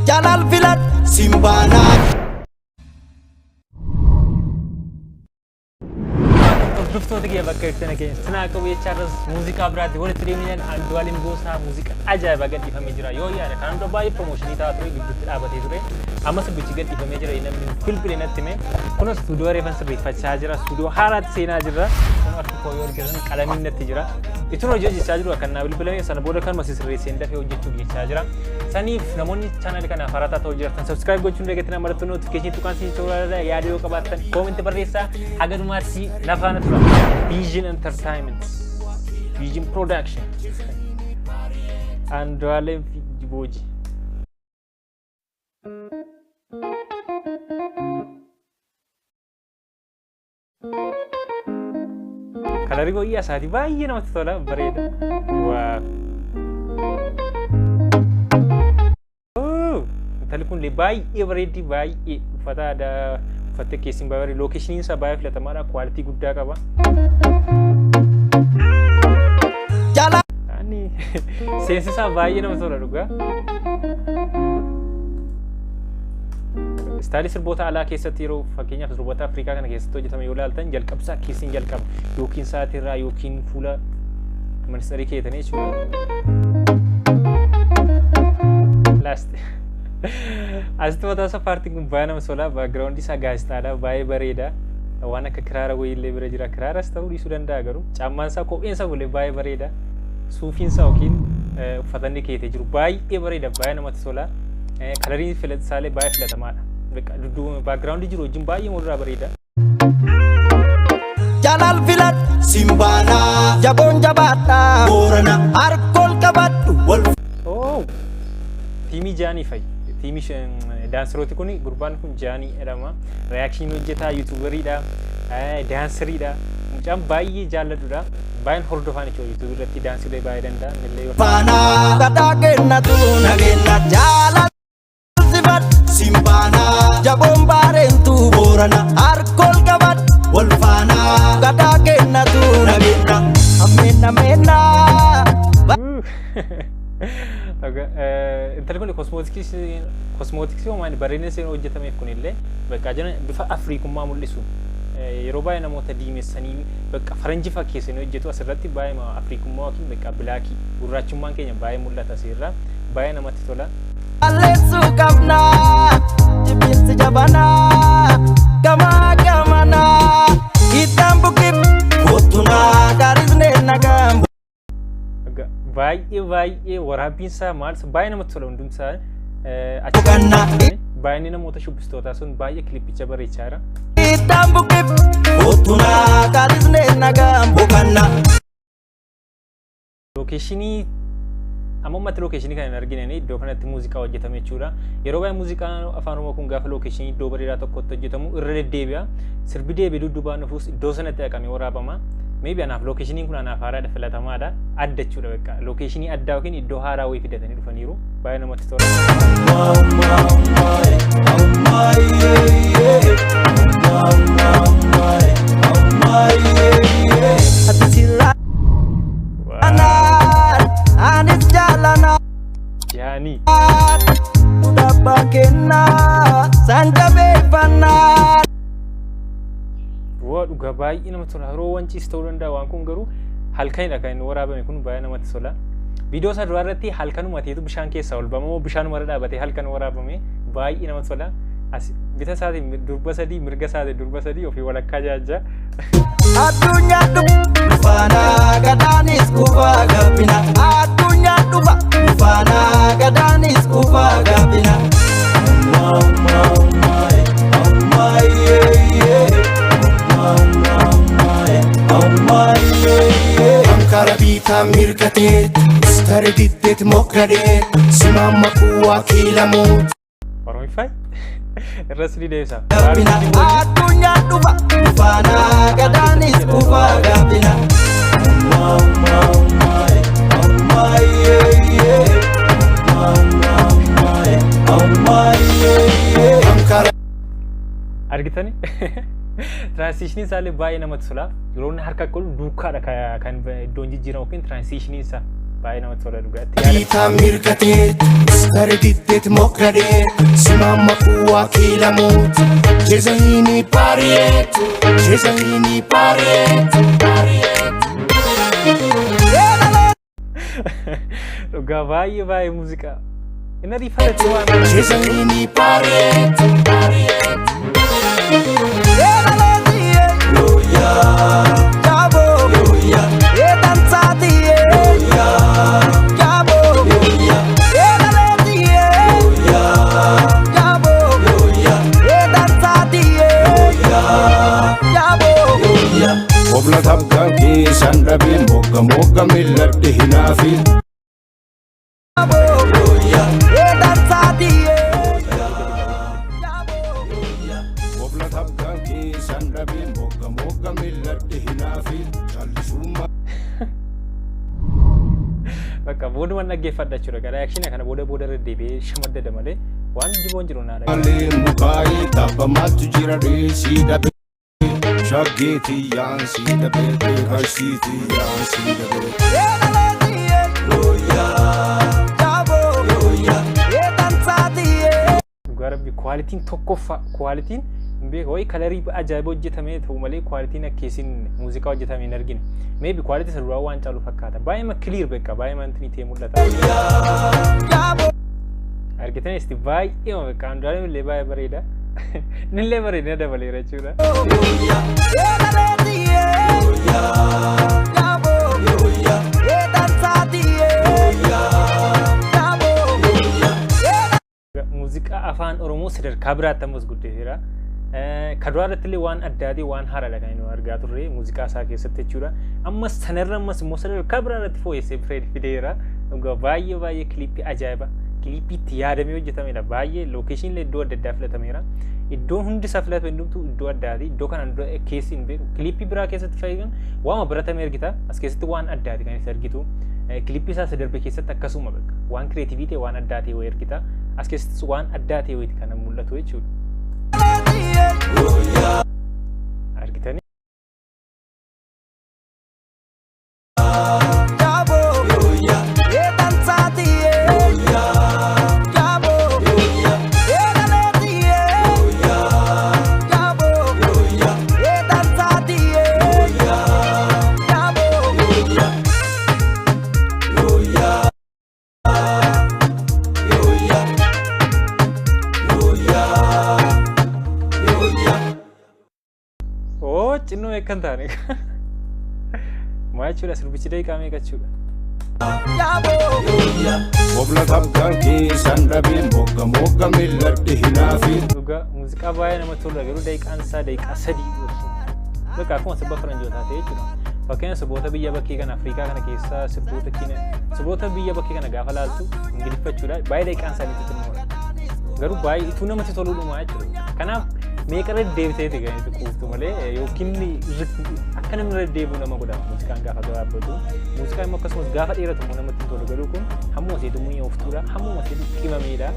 Jaalal filadhu simbaanaa. Hordoftoota kiyya bakka jirtan keenya sinaa qabu jechaa irras muuziqaa biraatti walitti deemneen Andu'aalem Gosaa muuziqaa ajaa'ibaa gadhiifamee jira. Yoo yaada kan hunda baay'ee promotion ta'aa ture, gidduutti dhaabatee ture. Amma sirbichi gadhiifamee jira, namni bilbilee natti hime. Kunis stuudiyoo reefan sirreeffachaa jira. Stuudiyoo haaraatti seenaa jirra. Kun harki koo yoo argitan qalamiin natti jira. Ituma hojii hojjechaa jiru kan naa bilbilame sana booda kanuma sirreesseen dafee hojjechuuf jechaa jira. Saniif namoonni chaanalii kanaaf haaraa ta'uu jirtan subscribe gochuun dagatina, mallattoo notification tuqaan siin toora, yaada yoo qabaattan comment barreessaa, haga dhumaatti na faana tura. Vision Entertainment, Vision Production, Andu'aalem Booji. Kalarii wayyaa isaatii baay'ee namatti tola, bareeda. Wow. Intalli kun illee baay'ee bareeddi, baay'ee uffata aadaa uffattee keessin baay'ee bareedi. Lookeshiniin isaa baay'ee filatamaadha. Quality guddaa qaba. Jaalal Ani seensi isaa baay'ee nama tola dhugaa. Style sirboota alaa keessatti, yeroo fakkeenyaaf sirboota Afrikaa kana keessatti hojjetame yoo ilaaltan, jalqabsaa kissiin jalqaba, yookiin sa'aatirraa yookiin fuula ministeerii keetanii jechuudha. Last. Asitti mataa isaa paartiin kun baay'ee nama tola. Background isaa gaazexaadha. Baay'ee bareeda. Waan akka kiraara wayiillee bira jira. Kiraaras ta'uu dhiisuu danda'a garuu. Caammaan isaa, kopheen isaa illee baay'ee bareeda. Suufiin isaa yookiin uffatanni keetee jiru baay'ee bareeda. Baay'ee namatti tola. Coloriin isaallee baay'ee filatamaadha. Dudduuba background jiru wajjin baay'ee walirraa bareeda. Jaalal filadhu simbaanaa. Jaboon jabaadhaa Boorana harkool qabadhu wal Oh! Tiimii Jaanii fa'i. Tiimii daansarooti kun, gurbaan kun Jaanii jedhama. Reaction hojjetaa, YouTuberiidha, daansariidha. Mucaan baay'ee jaalladhudha. Baay'een hordofaan jechuudha YouTube irratti, daansiilee baay'ee danda'a. Innillee yoo faanaa. Gadaa kennatu nageenya jaalal sifadhu simbaanaa. Jaboon baareentu Boorana harkool qabadhu wal faanaa. Gadaa kennatu nageenya. Ameen ameenaa. Intalli kun cosmetics homaan bareedina isheen hojjetameef kunillee bakka jana bifa afriikummaa mul'isu. Yeroo baay'ee namoota diimessanii bakka faranji fakkeessanii hojjetu, asirratti baay'ee afriikummaa yookiin bakka black gurraachummaan keenya baay'ee mul'ata asirraa, baay'ee namatti tola. Balleessuu qabnaa jibbiinsi jabanaa gamaa gamanaa ittaan buqqib kottunaa garisnee nagaan. Baay'ee baay'ee waraabbiin isaa maal baay'ee namatti tola hundumsaa. Boqannaa. Baay'inni namoota shubbistootaa sun baay'ee kilippicha bareechaa jira. Ittaan buqqib kottunaa garisnee nagaan boqannaa. Location amma ammatti location kan hin argine iddoo kanatti muuziqaa hojjetame jechuudha. Yeroo baay'ee muuziqaan Afaan Oromoo kun gaafa location iddoo bareedaa tokkotti hojjetamu irra deddeebi'a. Sirbi deebi'ee dudduubaan dhufus iddoo sanatti dhaqamee waraabama. Maybe anaaf lookeshiniin kun anaaf haaraadha, filatamaadha. Adda jechuudha bakka. Location addaa yookiin iddoo haaraa wayii fidatanii dhufaniiru. Baay'ee namatti tola. Ati sirraa anis jaalanaa. Jaanii. Dhabbaa kennaa san jabeeffannaa. Waa dhugaa baay'ee namatti tola. Yeroo wanciis ta'uu danda'a waan kun, garuu halkanidha kan inni waraabame kun, baay'ee namatti tola. Viidiyoo isaa duraa irratti halkanuma ta'etu bishaan keessaa ol bama moo bishaanuma irra dhaabatee halkan waraabame, baay'ee namatti tola. As bita isaatiin durba sadii, mirga isaatiin durba sadii, ofii walakkaa jaajja. Addunyaa dhufa faanaa gadaanis kufaa gabbina. Addunyaa dhufa faanaa gadaanis kufaa gabbina. Ankara biitaa mirgateet istare diddeet mokkadeet simaamma kuwaa kiilamuut. Oromiffaa irras ni deebisa. Gabbina. Addunyaa dhufa faanaa gadaanis kufaa gabbina. Ankara Argitani? Transition isaallee baay'ee namatti tola. Yeroo inni harka godhu duukaadha kan iddoon jijjiiramu yookiin transition isaa. Baay'ee namatti tola dhugaatti. Yaada Bitaa mirgateet Mistara diddeet mokkadeet Simamma kuwaa kiilamuut Cheza hini pariet Cheza hini pariet Dhugaa baay'ee baay'ee muuziqaa. Inni ariifatatti waan. Cheza hini pariet Obla tabgaan keessan dhabee mogga mogga milladhe hinaafi. Obla tabgaan keessan dhabee mogga mogga milladhe hinaafi. Callisummaa. Bakka booduma dhaggeeffadha jechuudha. Gara reaction kana booda booda irra deebi'ee shamaddada malee waan jiboon jiru naa dhagaa. Malee mukaayee tabba maaltu jira dheesii dhabee. Shaggeetii yaansii dhabee beekarsiitii yaansii dhabee. Dhugaa rabbi, qualityn tokkoffaa, qualityn hin beeku wayi colorii ajaa'iba hojjetamee ta'u malee qualityn akkeessiin muuziqaa hojjetame hin argine. Maybe quality isa duraa waan caalu fakkaata. Baay'ee clear beeka, baay'ee wanti ta'e mul'ata. Argitan isti baay'ee beeka, Andu'aalem illee baay'ee bareeda. Innillee bareedina dabaleera jechuudha. Muuziqaa afaan Oromoo sadarkaa biraatti ammas guddateera. Ka duraa irratti illee waan addaatii, waan haaraadha kan inni argaa turre muuziqaa isaa keessatti jechuudha. Ammas sanarra ammas immoo sadarkaa biraa irratti fooyyessee fideera. Dhugaa baay'ee baay'ee clippii ajaa'iba. Clippii itti yaadamee hojjetamedha. Baay'ee location iddoo adda addaa filatameera. Iddoo hundi isaa filatame hundumtuu iddoo addaati. Iddoo kanaan dura keessi hin beeku. Clippii biraa keessatti fayyadaman waama baratame argita. As keessatti waan addaati kan itti argitu. Clippii isaa isa darbe keessatti akkasuma bakka waan creative ta'e, waan addaa ta'e wayii argita. As keessattis waan addaa ta'e wayiiti kan mul'atu jechuudha. Argitanii? Oo, xinnoo eekkan taane. Maa jechuudha, sirbichi daqiiqaa meeqa jechuudha? Obla tabgaan keessan dhabee mogga mogga milladhe hinaafi. Dhugaa muuziqaa baay'ee namatti toludha, garuu daqiiqaan isaa daqiiqaa 3. Bakka akkuma sirba faranjootaa ta'e jechuudha. Fakkeenya sirboota biyya bakkee kana, Afrikaa kana keessaa sirboota kiina, sirboota biyya bakkee kana gaafa laaltu ingiliffachuudha, baay'ee daqiiqaan isaanii xixinnoodha. Garuu baay'ee ituu namatti toluudhuma jechuudha. Kanaaf meeqa irra deebiteeti kan itti quuftu malee yookiin akka namni irra deebi'u nama godha muuziqaan gaafa gabaabbatu. Muuziqaan immoo akkasumas gaafa dheeratu immoo namatti hin tolu, garuu kun hammuma seetu mi'ooftuudha, hammuma seetu qimameedha.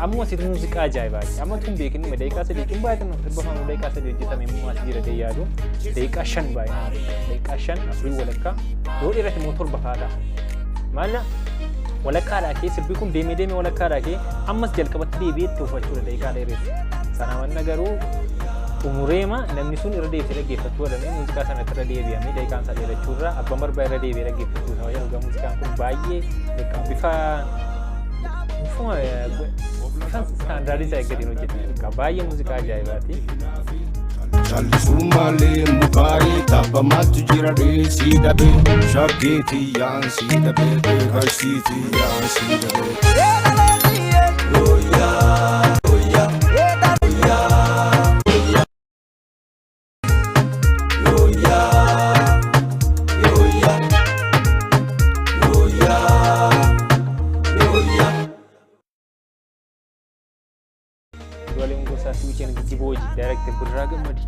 Amma asitti muuziqaa ajaa'ibaati. Amma tun beekin daqiiqaa 3 jechuun baay'ee sirba afaan daqiiqaa 3 hojjetame immoo as jira ta'e yaadu daqiiqaa 5 baay'inaan, daqiiqaa 5, afurii walakkaa, yoo dheerate immoo 7 fa'aa ta'a. Maalla walakkaadhaa kee sirbi kun deemee deemee walakkaadhaa kee ammas jalqabatti deebi'ee itti ufachuudha daqiiqaa dheeressu. Sana manna garuu xumureema namni sun irra deebisee dhaggeeffachuu godhamee muuziqaa sanatti irra deebi'amee daqiiqaan isaa dheerachuu irra abbaan barbaade irra deebi'ee dhaggeeffachuu isaa wayya. Dhugaa muuziqaan kun baay'ee bifa bifuma bifa standardii isaa eeggateen hojjetame, baay'ee muuziqaa ajaa'ibaati. Callisuu malee mukaayee tabba maaltu jira dheesii dhabee. Shaggeetii yaansii dhabee beekarsiitii yaansii dhabee. Andu'aalem Gosaa featuring Jibooji, director Birraa Gammadi.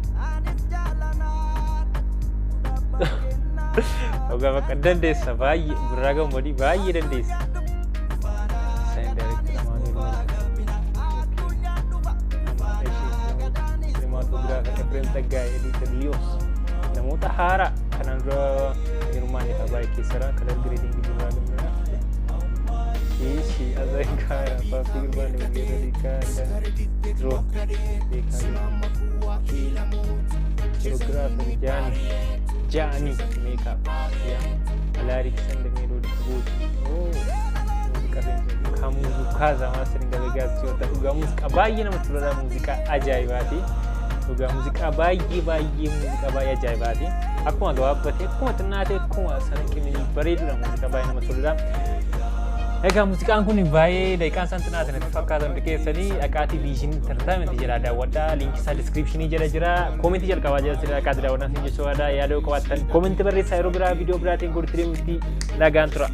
Dhugaa bakka dandeessa, baay'ee Birraa Gammadi baay'ee dandeessa. Sign director Amaanuel Malka. Cinematographer Efreem Tsaggaayee, editor Liyoos. Namoota haaraa kanaan dura hirmaanne baay'ee. Producer color grading Jibraa Gammadaa. Ishi Azai Camera Papi Gurbaan Mulgeetaa Diikaa Drone Beekaa Choreographer Jaani Jaani Makeup Alaarik Sand Melody Boot. Oh, muuziqaa Kamuzu Kaza Mastering Vegas Toyota. Dhugaa muuziqaa baay'ee namatti tola, muuziqaa ajaa'ibaati. Dhugaa muuziqaa baay'ee baay'ee muuziqaa baay'ee ajaa'ibaati. Akkuma gabaabbatee, akkuma xinnaatee, akkuma sana qimini bareedudha, muuziqaa baay'ee namatti toludha. Egaa muuziqaan kun baay'ee daqiiqaan isaan xinnaate natti fakkaata. Hundi keessanii dhaqaatii Vision Entertainment jedha daawwadhaa. Liinkii isaa description jala jira. Comment jalqabaa jala jira. Dhaqaatii daawwadhaa sin jechuudha. Yaada yoo qabaattan comment barreessaa. Yeroo biraa viidiyoo biraatiin godhutti deemutti nagaan tura.